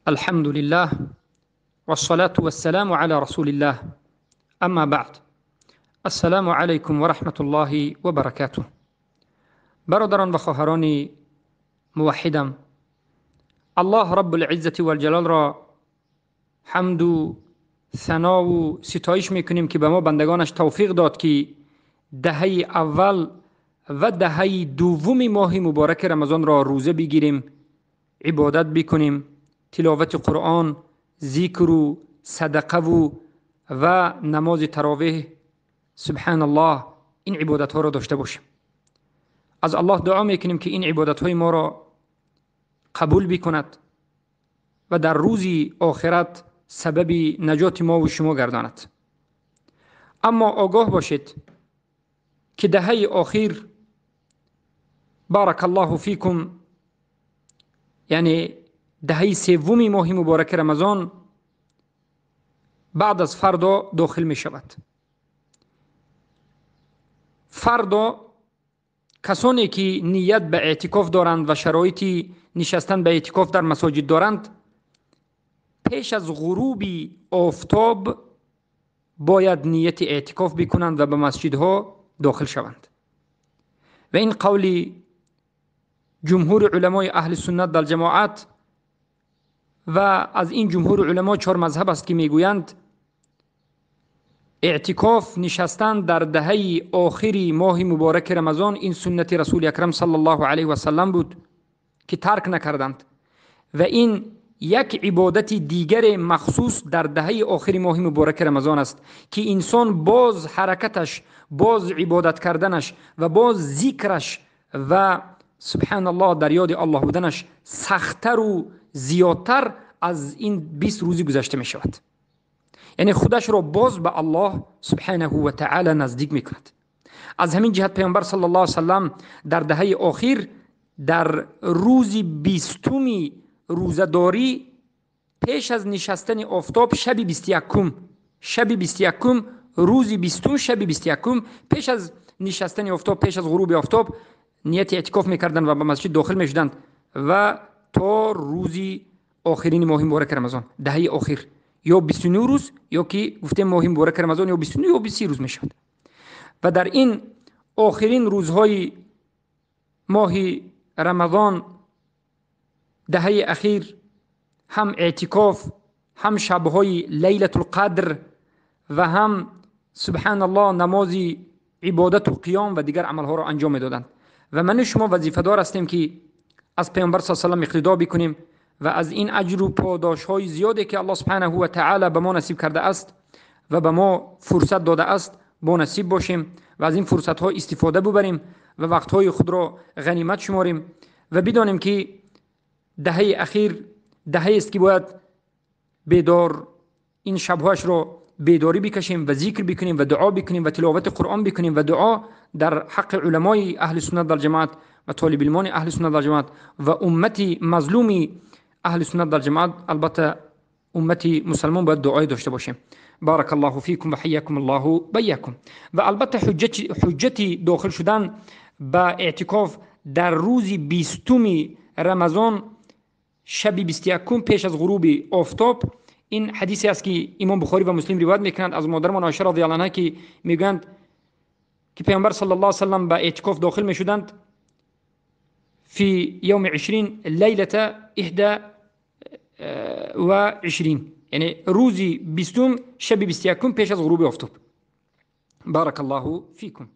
الحمد لله والصلاة والسلام على رسول الله، اما بعد، السلام علیکم و رحمت الله و برکاته. برادران و خواهران موحدم، الله رب العزة والجلال را حمد و ثنا و ستایش میکنیم که به ما بندگانش توفیق داد که دهه اول و دهه دوم ماه مبارک رمضان را روزه بگیریم، عبادت بکنیم، تلاوت قرآن، ذکر و صدقه و نماز تراویح، سبحان الله، این عبادت ها را داشته باشیم. از الله دعا میکنیم که این عبادت های ما را قبول بکند و در روز آخرت سبب نجات ما و شما گرداند. اما آگاه باشید که دهه آخر، بارک الله فیکم، یعنی دهه سوم ماه مبارک رمضان بعد از فردا داخل می شود. فردا کسانی که نیت به اعتکاف دارند و شرایط نشستن به اعتکاف در مساجد دارند، پیش از غروب آفتاب باید نیت اعتکاف بکنند و به مسجدها داخل شوند. و این قول جمهور علمای اهل سنت در جماعت و از این جمهور علما 4 مذهب است که میگویند اعتکاف نشستن در دهه آخری ماه مبارک رمضان این سنت رسول اکرم صلی الله علیه و سلم بود که ترک نکردند و این یک عبادت دیگر مخصوص در دهه آخری ماه مبارک رمضان است که انسان باز حرکتش، باز عبادت کردنش و باز ذکرش و سبحان الله در یاد الله بودنش سختتر و زیادتر از این 20 روزی گذشته می شود. یعنی خودش را باز به الله سبحانه و تعالی نزدیک می کند. از همین جهت پیامبر صلی الله علیه و سلم در دهه آخر در روز 20 روزه‌داری پیش از نشستن آفتاب، شب 21، شب 21، روز 20، شب 21، پیش از نشستن آفتاب، پیش از غروب آفتاب نیت اعتکاف میکردند و به مسجد داخل میشدند و تا روزی آخرین ماه مبارک رمضان، دهه آخر، یا 29 روز یا که گفتیم ماه مبارک رمضان یا 29 یا 30 روز میشد. و در این آخرین روزهای ماه رمضان، دهه اخیر، هم اعتکاف، هم شبهای لیلة القدر و هم سبحان الله نماز عبادت و قیام و دیگر عملها را انجام میدادند. و من و شما وظیفه دار هستیم که از پیامبر صلی الله علیه و سلم اقتدا بکنیم و از این اجر و پاداش های زیادی که الله سبحانه و تعالی به ما نصیب کرده است و به ما فرصت داده است با نصیب باشیم و از این فرصت ها استفاده ببریم و وقت های خود را غنیمت شماریم و بدانیم که دهه اخیر دهه است که باید بیدار این شبهاش را بیداری بکشیم و ذکر بکنیم و دعا بکنیم و تلاوت قرآن بکنیم و دعا در حق علمای اهل سنت در جماعت و طالب علمان اهل سنت در جماعت و امت مظلومی اهل سنت در جماعت، البته امت مسلمان باید دعای داشته باشیم. بارک الله فیکم و حیاکم الله بیاکم. و البته حجت داخل شدن به اعتکاف در روز 20 رمضان شب 21 پیش از غروب آفتاب، این حدیثی است که امام بخاری و مسلم روایت میکنند از مادرمان عایشه رضی الله عنها که میگویند که پیامبر صلی الله علیه و سلم به اعتکاف داخل میشدند فی یوم 20 لیلة 21، یعنی روزی 20 شب 21 پیش از غروب آفتاب. بارک الله فیکم.